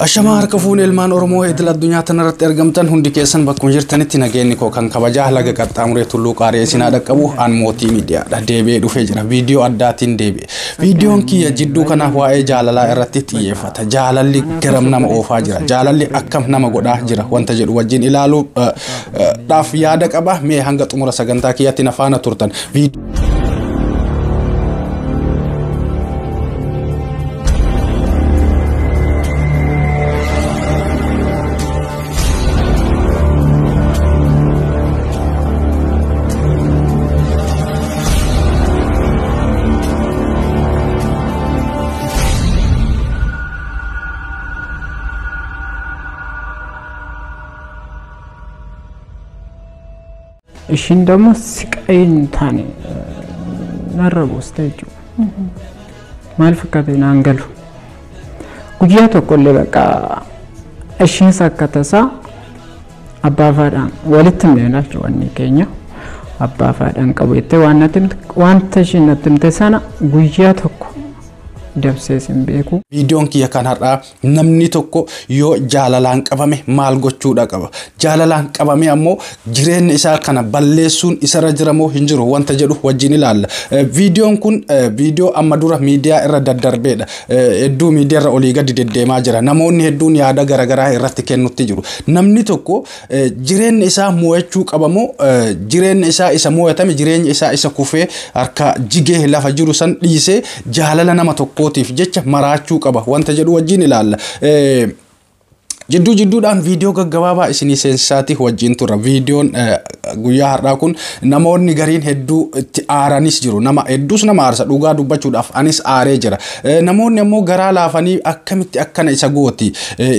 Ashamaa harka fuun ilmaan Oromoo idil addunyaa tanarratti argamtan hundi keessan bakkuma jirtanitti nageenyi koo kan kabajaa laga qaxxaamuree tulluu qaaree isinaa dhaqqabu an mootii miidiyaadha. Deebi'ee dhufee jira. Viidiyoo addaatiin deebi'e. Viidiyoon kiyya jidduu kanaaf waa'ee jaalalaa irratti xiyyeeffata. Jaalalli garam nama oofaa jira. Jaalalli akkam nama godhaa jira wanta jedhu wajjin ilaaluudhaaf yaada qaba. Mee hanga xumura sagantaa kiyyaatti na faana turtan. Ishiin ደግሞ siqayin taane narra buuste jechuudha. Maal fakkaate naan galu. Guyyaa tokkollee bakka ishiin akka tasaa abbaa faadhaan walitti himne jechuudha wanni keenya abbaa faadhaan qabu jettee waan natti himte wanta ishiin natti himte sana guyyaa tokko dabsees hin beeku. Viidiyoon kiyya kan har'aa namni tokko yoo jaalalaan qabame maal gochuudha qaba? Jaalalaan qabame ammoo jireenya isaa kana balleessuun isarra jira moo hin jiru wanta jedhu wajjin ilaalla. Viidiyoon kun viidiyoo amma dura miidiyaa irra daddarbeedha. Hedduu miidiyaa irra olii gadi deddeemaa jira. Namoonni hedduun yaada garaagaraa irratti kennutti jiru. Namni tokko jireenya isaa mo'achuu qaba moo jireenya isaa isa mo'atame jireenya isaa isa kufee harka jigee lafa jiru san dhiisee jaalala nama tokko kootiif jecha maraachuu qaba wanta jedhu wajjin ilaalla. Jidduu jidduudhaan viidiyoo gaggabaabaa isinii seensisaati wajjin turra. Viidiyoon guyyaa har'aa kun namoonni gariin hedduu itti aaranis jiru. Nama hedduus nama aarsa dhugaa dubbachuudhaaf anis aaree jira. Namoonni ammoo garaa laafanii akkamitti akkana isa gooti?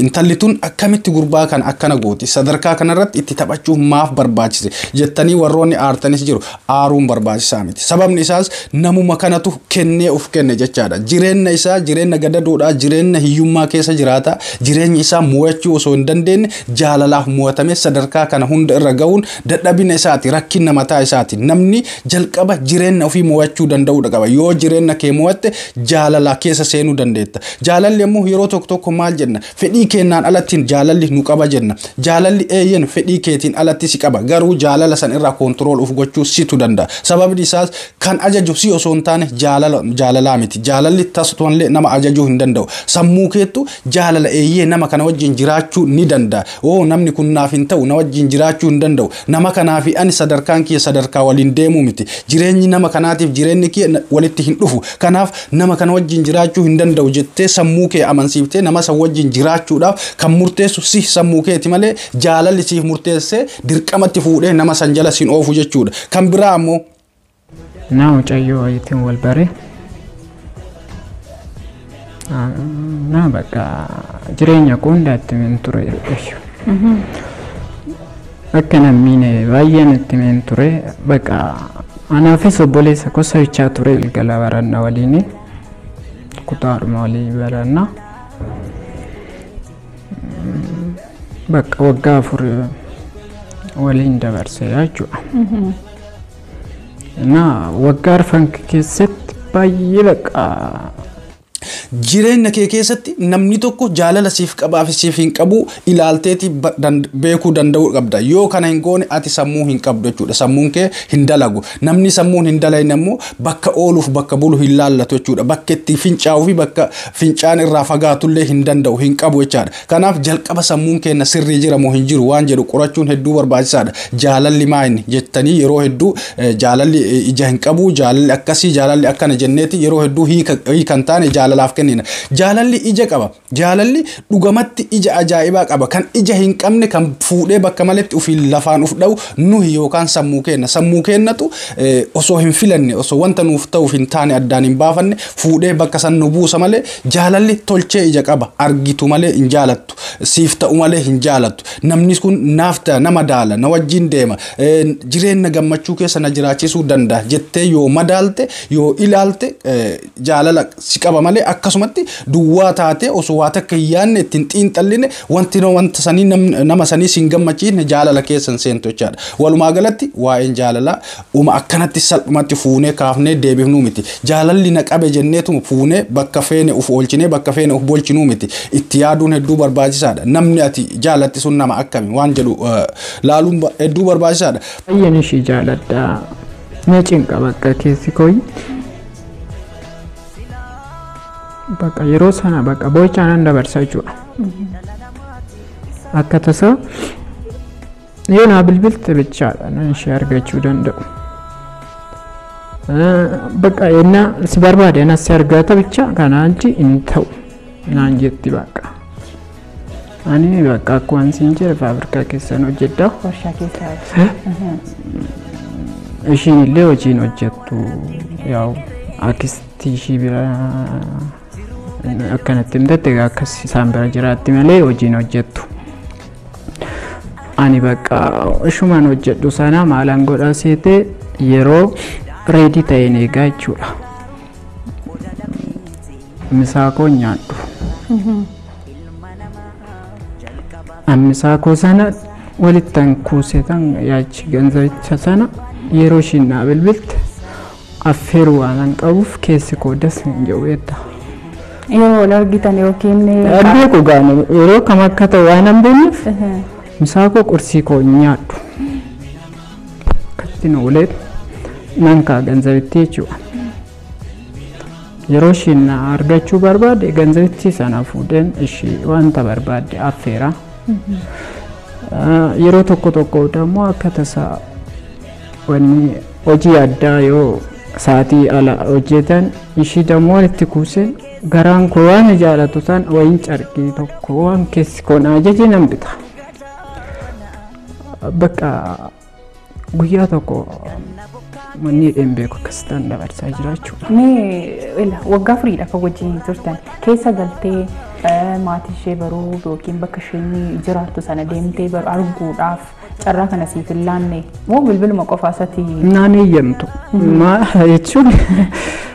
Intalli tun akkamitti gurbaa kana akkana gooti? Sadarkaa kanarratti itti taphachuuf maaf barbaachise? Jettanii warroonni aartanis jiru. Aaruun barbaachisaa miti. Sababni isaas namuma kanatu kennee of kenne jechaadha. Jireenya isaa jireenya gadadoodhaa jireenya hiyyummaa keessa jiraata. Jireenyi isaa mo'achuu osoo hin dandeenye jaalalaaf mo'atame sadarkaa kana hunda irra ga'uun dadhabina isaati rakkina mataa isaati. Namni jalqaba jireenya ofii mo'achuu danda'uudha qaba. Yoo jireenya kee mo'atte jaalala keessa seenuu dandeetta. Jaalalli immoo yeroo tokko tokko maal jenna? Fedhii keenyaan alatti jaalalli nu qaba jenna. Jaalalli eeyyen fedhii keetiin alatti si qaba. Garuu jaalala san irraa koontirool of gochuu situ danda'a. Sababni isaas kan ajaju si osoo hin taane jaalalaa miti. Jaalalli tasutullee nama ajajuu hin danda'u. Sammuu keettu jaalala eeyyee nama kana wajjin jiraachuu ni danda'a. Oo namni kun naaf hin ta'u na wajjin jiraachuu hin danda'u. Nama kanaaf ani sadarkaan kiyya sadarkaa waliin deemuu miti. Jireenyi nama kanaatiif jireenyi kiyya walitti hin dhufu. Kanaaf nama kana wajjin jiraachuu hin danda'u jettee sammuu kee amansiiftee nama san wajjin jiraachuudhaaf kan murteessu si sammuu keeti malee jaalalli siif murteessee dirqamatti fuudhee nama san jala siin oofu jechuudha. Kan biraa ammoo Naa mucayyoo wayiitiin wal bare. Naa bakka jireenya koo hundaatti himeen ture jechuudha. Akka namni baay'een itti himeen ture bakka anaafis obboleessa koo sa'ichaa ture galgala barannaa waliin kutaadhuma walii barannaa. Bakka waggaa 4 waliin dabarse jechuudha. Naa waggaa 4 keessatti baay'ee bakka jireenya kee keessatti namni tokko jaalala siif qabaa fi siif hin qabu ilaalteeti beekuu danda'uu qabda. Yoo kana hin goone ati sammuu hin qabdu jechuudha. Sammuun kee hin dalagu. Namni sammuun hin dalagne ammoo bakka ooluuf bakka bulu hin laallatu jechuudha. Bakka itti fincaa'uu fi bakka fincaan irraa fagaatullee hin danda'u hin qabu jechaadha. Kanaaf jalqaba sammuun keenya sirrii jira moo hin jiru waan jedhu qorachuun hedduu barbaachisaadha. Jaalalli maayini jettanii yeroo hedduu jaalalli ija hin qabu jaalalli akkasii jaalalli akkana jenneeti yeroo hedduu hiikan taane jaalalaaf kennina. Jaalalli ija qaba. Jaalalli dhugamatti ija ajaa'ibaa qaba. Kan ija hin qabne kan fuudhee bakka maletti ofiin lafaan of dha'u nuhi yookaan sammuu keenna. Sammuu keennatu osoo hin filanne osoo wanta nuuf ta'uuf hin taane addaan hin baafanne fuudhee bakka san nu buusa malee jaalalli tolchee ija qaba. Argitu malee hin jaalattu. Siif ta'u malee hin jaalattu. Namni kun naaf ta'a, nama daala, na wajjin deema, jireenya gammachuu keessa na jiraachisuu danda'a jettee yoo madaalte, yoo ilaalte, jaalala si qaba malee akkasumatti duwwaa taate osoo waa takka hin yaadne, ittiin xiinxalline, wanti wanta sanii nama sanii sin gammachiisne jaalala keessa hin seentu jechaadha. Walumaa galatti waa'een jaalalaa uma akkanatti salphumatti fuunee kaafnee deebifnuu miti. Jaalalli na qabe jenneetuma fuunee bakka feene uf oolchinee bakka feene uf bolchinuu miti. Itti yaaduun hedduu barbaachisaadha. Namni ati jaalatti sun nama akkami waan jedhu laaluun hedduu barbaachisaadha. Baay'een ishii jaaladha. Na cinqa bakka keessi kooyi. Bakka yeroo sana bakka boo'ichaan nan dabarsa jechuudha. Akka tasaa yoo naa bilbilte bichaadha nan ishee argachuu danda'u. Bakka ennaa si barbaade anas si argata bicha kanaan achi hin ta'u naan jetti bakka. Ani bakka akkuma siin jedhe faabirikaa keessan hojjedha. Warshaa keessa. Ishiin illee hojiin hojjettu, yaa'u akkisti ishii bira akkanatti himtette, akkas isaan bira jiraatti malee hojiin hojjettu. Ani bakka ishumaan hojjedhu sana maalan godhaa seete, yeroo ready ta'een eegaa jechuudha. Misaa koo nyaadhu. Misaa koo sana walittan kuusetan yaachi ganzabicha sana yeroo ishiin naa bilbilte affeeruu waan qabuuf keessi koo das hin jedhu beekta. Yeroo wal argitan yookiin Beeku gaana yeroo kam akka ta'u waan hin beekneef misaa koo, qursii koo hin nyaadhu. Akkatti oolee nan kaa ganzabitti jechuudha. Yeroo ishiin na argachuu barbaade ganzabitti sana fuudheen ishii wanta barbaadde affeera. Yeroo tokko tokko immoo akka tasaa wanni hojii addaa yoo sa'aatii ala hojjetan ishii dammoo walitti kuuseen garaan koo waan jaalatu san wayin carqii tokko waan keessi koo na ajaje nan bita. Bakka guyyaa tokko wanni hidheen beeku akkasitti dabarsaa jira jechuudha. Mee waggaa 4dha kan wajjin turtan, keessa galtee maatii ishee baruu yookiin bakka isheen jiraattu sana deemtee baruu arguudhaaf carraa kana siif hin laanne moo bilbiluma qofaa isaati? Naan eeyyamtu. Maa jechuun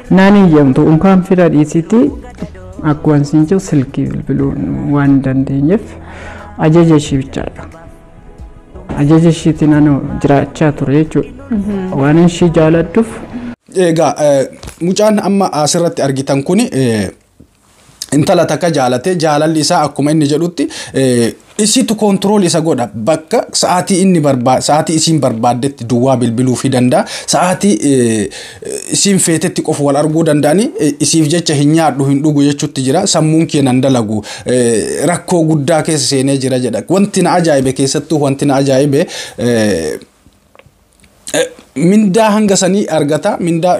naan eeyyamtu, unkaan fira dhiisitti akkuma siin jiru silkii bilbiluu waan hin dandeenyeef ajaja ishii bichaadha. Ajaja ishiitiin anu jiraachaa ture jechuudha. Waan ishii jaaladhuuf. Egaa mucaan amma asirratti argitan kuni intala takka jaalatee, jaalalli isaa akkuma inni jedhutti isitu control isa godha. Bakka sa'aatii inni barbaade, sa'aatii isiin barbaaddetti duwwaa bilbiluu fi danda'a, sa'aatii isiin feetetti qofa wal arguu danda'anii, isiif jecha hin nyaadhu, hin dhugu jechuutti jira. Sammuun kee nan dalagu, rakkoo guddaa keessa seenee jira jedha. Wanti na ajaa'ibe, keessattuu wanti na ajaa'ibe, mindaa hanga sanii argata. Mindaa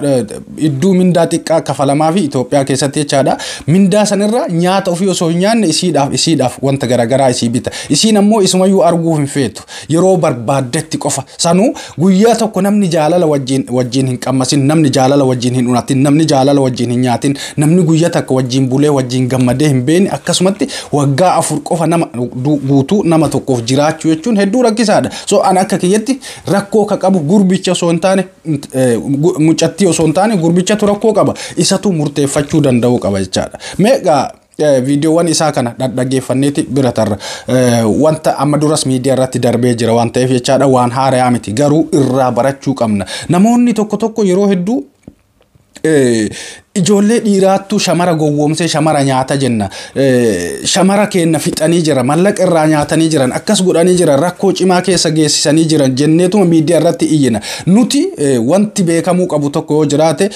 iddoo mindaa xiqqaa kafalamaa fi Itoophiyaa keessatti jechaadha. Mindaa sanirra nyaata ofii osoo hin nyaanne isiidhaaf wanta garaagaraa isii bita. Isiin ammoo isumayyuu arguu hin feetu, yeroo barbaaddetti qofa. Sanuu guyyaa tokko namni jaalala wajjin hin qammasin, namni jaalala wajjin hin unatin, namni jaalala wajjin hin nyaatin, namni guyyaa takka wajjin bulee wajjin gammadee hin beekne akkasumatti waggaa 4 qofa nama guutuu nama tokkoof jiraachuu jechuun hedduu rakkisaadha. So an akka kiyyatti rakkoo ka qabu gurbicha osoo hin taane, mucattii osoo hin taane, gurbichatu rakkoo qaba. Isatu murteeffachuu danda'uu qaba jechaadha. Mee egaa viidiyoowwan isaa kana dhaggeeffanneeti bira tarra. Wanta amma duras miidiyaa irratti darbee jira waan ta'eef jechaadha, waan haarayaa miti, garuu irraa barachuu qabna. Namoonni tokko tokko yeroo hedduu ijoollee dhiiraattu shamara gowwoomsee shamara nyaata jenna. Shamara keenna fixanii jira, mallaqa irraa nyaatanii jiran, akkas godhanii jiran, rakkoo cimaa keessa geessisanii jiran jenneetuma miidiyaa irratti iyyina. Nuti wanti beekamuu qabu tokko yoo jiraate,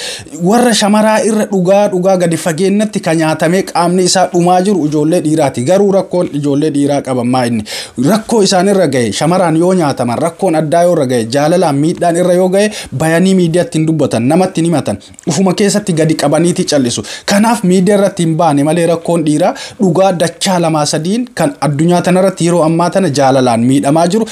warra shamaraa irra dhugaa dhugaa gadi fageennatti kan nyaatamee qaamni isaa dhumaa jiru ijoollee dhiiraati. Garuu rakkoon ijoollee dhiiraa qaban maa inni? Rakkoo isaan irra gahe, shamaraan yoo nyaataman, rakkoon addaa yoo irra gahe, jaalalaan miidhaan irra yoo gahe, bayanii miidiyaatti hin dubbatan, namatti hin himatan. Ufuma keessatti gadi qabaniiti callisu. Kanaaf miidiyaa irratti hin baane malee rakkoon dhiiraa dhugaa dachaa lamaa sadiin kan addunyaa tanarratti yeroo ammaa tana jaalalaan miidhamaa jiru,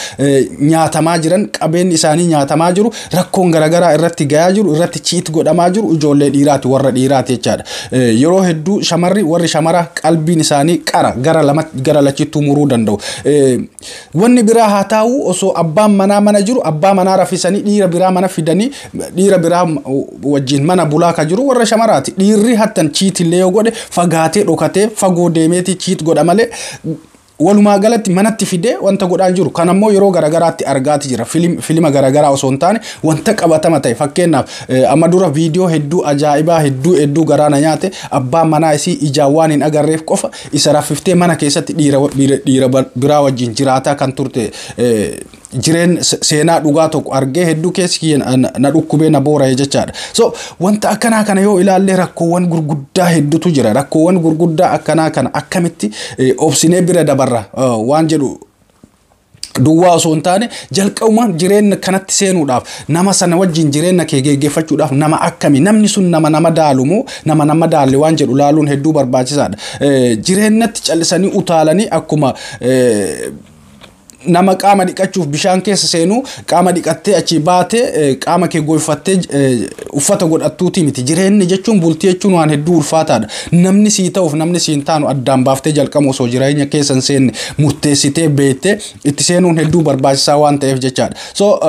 nyaatamaa jiran, qabeenyi isaanii nyaatamaa jiru, rakkoon garaagaraa irratti gayaa jiru, irratti cheat godhamaa jiru ijoollee dhiiraati, warra dhiiraati jechaadha. Yeroo hedduu shamarri warri shamara qalbiin isaanii qara gara lama gara lachittuu muruu danda'u. Wanni biraa haa taa'u, osoo abbaan manaa mana jiru abbaa manaa rafisanii dhiira biraa mana fidanii dhiira biraa wajjin mana bulaa ka jiru warra shamaraati. Dhiirri hattan cheatillee yoo godhe fagaatee dhokatee fagoo deemeeti cheat godha malee walumaa galatti manatti fidee wanta godhaa jiru. Kan ammoo yeroo garagaraatti argaati jira. Filima garagaraa osoo hin taane wanta qabatama ta'e, fakkeenyaaf amma dura viidiyoo hedduu ajaa'ibaa hedduu hedduu garaa na nyaate, abbaan manaa isii ijaan waan hin agarreef qofa isa raffiftee mana keessatti dhiira biraa wajjin jiraataa kan turte jireen seenaa dhugaa tokko argee hedduu keessi kiyya na dhukkubee na boora'e jechaadha. So wanta akkanaa kana yoo ilaalle rakkoowwan gurguddaa hedduutu jira. Rakkoowwan gurguddaa akkanaa kana akkamitti obsinee bira dabarra waan jedhu duwwaa osoo hin taane, jalqabumaan jireenya kanatti seenuudhaaf, nama sana wajjin jireenya kee geggeeffachuudhaaf, nama akkami, namni sun nama nama daalu moo nama nama daalle waan jedhu laaluun hedduu barbaachisaadha. Jireenyatti callisanii utaalanii akkuma nama qaama dhiqachuuf bishaan keessa seenuu qaama dhiqattee achii baatee qaama kee goyfattee uffata godhattuuti miti. Jireenyi jechuun, bultii jechuun waan hedduu ulfaataadha. Namni sii ta'uuf namni sii hin taanu addaan baaftee jalqabu osoo jireenya keessa hin seenne murteessitee beektee itti seenuun hedduu barbaachisaa waan ta'eef jechaadha. So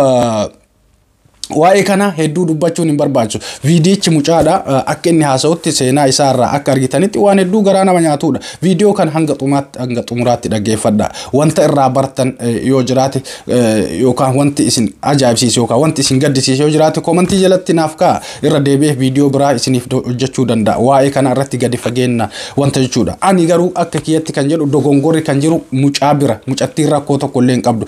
waa'ee kana hedduu dubbachuun hin barbaachisu. Viidiyichi mucaadha, akka inni haasa'utti seenaa isaarraa akka argitanitti waan hedduu garaa nama nyaatudha. Viidiyoo kan hanga xumaatti hanga xumuraatti dhaggeeffadha. Wanta irraa bartan yoo jiraate yookaan wanti isin ajaa'ibsiise yookaan wanti isin gaddisiise yoo jiraate koomantii jalatti naaf kaa'a. Irra deebi'ee viidiyoo biraa isiniif hojjechuu danda'a. Waa'ee kana irratti gadi fageenya wanta jechuudha. Ani garuu akka kiyyatti kan jedhu dogongorri kan jiru mucaa bira, mucattiin rakkoo tokko illee hin qabdu.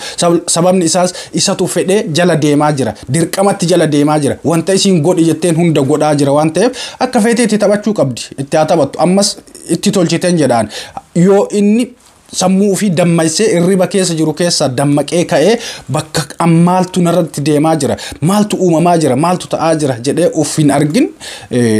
Sababni isaas isatu fedhee jala deemaa jira. Dirqamatti jala deemaa jira. Wanta isiin godhi jetteen hunda godhaa jira waan ta'eef akka feetee itti taphachuu qabdi. Itti haa taphattu. Ammas itti tolchiteen jedhaan. Yoo inni sammuu ofii dammaysee irriba keessa jiru keessa dammaqee ka'ee bakka maaltu narratti deemaa jira, maaltu uumamaa jira, maaltu ta'aa jira jedhee of hin argin,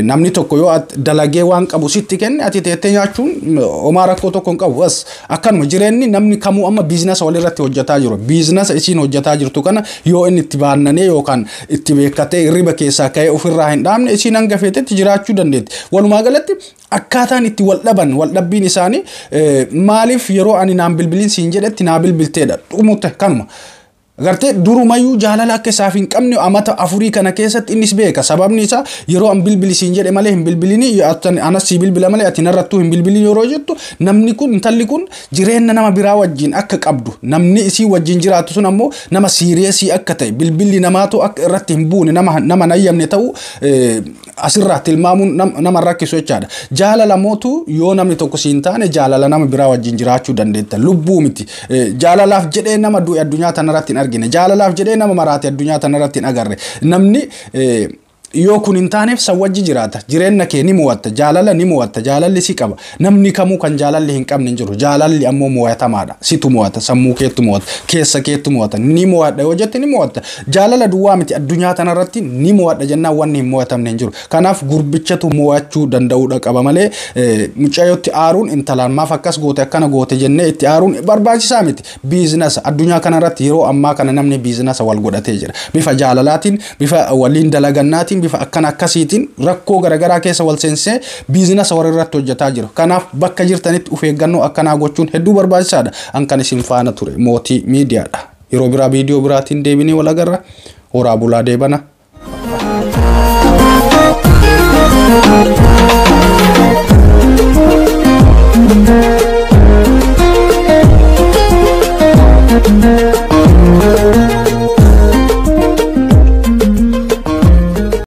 namni tokko yoo dalagee waan qabu sitti kenne ati teettee nyaachuun homaa rakkoo tokko hin qabu. Bas akkanuma jireenyi namni kamuu amma biizinasa walirratti hojjetaa jiru. Biizinasa isiin hojjetaa jirtu kana yoo inni itti baannanee yookaan itti beekkatee irriba keessaa ka'ee ofirraa hin dhaabne, isiin hanga feetetti jiraachuu dandeetti. Walumaa galatti akkaataan itti wal dhaban, wal dhabbiin isaanii maaliif yeroo ani naan bilbilin siin jedhetti naa bilbilteedha. Dhumute kanuma. Agartee, durumayyuu jaalala akka isaaf hin qabne amata 4 kana keessatti innis beeka. Sababni isaa yeroo an bilbili siin jedhe malee hin bilbilini, anas sii bilbila malee ati narrattuu hin bilbilin yeroo jettu, namni kun, intalli kun jireenya nama biraa wajjin akka qabdu, namni isii wajjin jiraatu sun ammoo nama serious akka ta'e, bilbilli namaatu akka irratti hin buune nama nama nayyamne ta'u asirraa tilmaamuun nama rakkisu jechaadha. Jaalala mootu yoo namni tokko siin taane jaalala nama biraa wajjin jiraachuu dandeetta. Lubbuu miti. Jaalalaaf jedhee nama du'e addunyaa tanarratti hin argine. Jaalalaaf jedhee nama maraate addunyaa tanarratti hin agarre. Namni yoo kun hin taaneef san wajji jiraata. Jireenya kee ni mo'atta. Jaalala ni mo'atta. Jaalalli si qaba. Namni kamuu kan jaalalli hin qabne hin jiru. Jaalalli ammoo mo'atamaadha. Situ mo'ata. Sammuu keettu mo'ata. Keessa keettu mo'ata. Ni mo'adha yoo jette ni mo'atta. Jaalala duwwaa miti, addunyaa tanarratti ni mo'adha jennaan wanni hin mo'atamne hin jiru. Kanaaf gurbichatu mo'achuu danda'uudha qaba malee mucayyootti aaruun, intalaan maaf akkas goote, akkana goote jennee itti aaruun barbaachisaa miti. Biizinasa addunyaa kanarratti yeroo ammaa kana namni biizinasa wal godhatee jira. Bifa jaalalaatiin, bifa waliin dalagannaatiin, bifa akkana akkasiitiin rakkoo garaagaraa keessa wal seensisee biizinasa warra irratti hojjetaa jiru. Kanaaf bakka jirtanitti of eeggannoo akkanaa gochuun hedduu barbaachisaadha. An kan isin faana ture Mootii Miidiyaadha. Yeroo biraa viidiyoo biraatiin deebinee wal agarra. Horaa bulaa deebana.